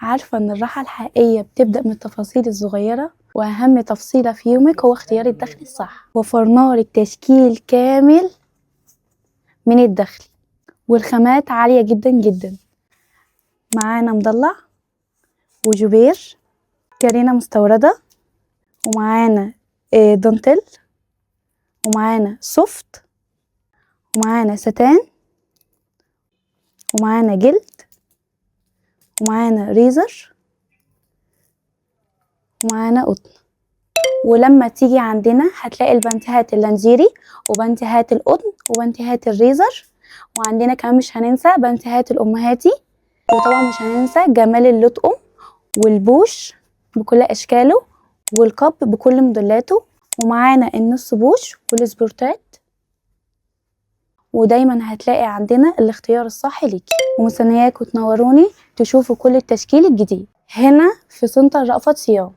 عارفة إن الراحة الحقيقية بتبدأ من التفاصيل الصغيرة، وأهم تفصيلة في يومك هو اختيار الدخل الصح. وفرنالك تشكيل كامل من الدخل والخامات عالية جدا جدا. معانا مضلع وجوبير، كارينا مستوردة، ومعانا دانتيل، ومعانا soft، ومعانا ستان، ومعانا جلد، ومعانا ريزر، ومعانا قطن. ولما تيجي عندنا هتلاقي البنتيهات اللانجيري وبنتيهات القطن وبنتيهات الريزر، وعندنا كمان مش هننسى بنتيهات الأمهاتي، وطبعا مش هننسى جمال اللطقم والبوش بكل أشكاله والكاب بكل موديلاته، ومعانا النص بوش والسبورتات. ودايما هتلاقي عندنا الاختيار الصح ليكي. ومستنياكوا تنوروني تشوفوا كل التشكيل الجديد هنا في سنتر رأفت صيام.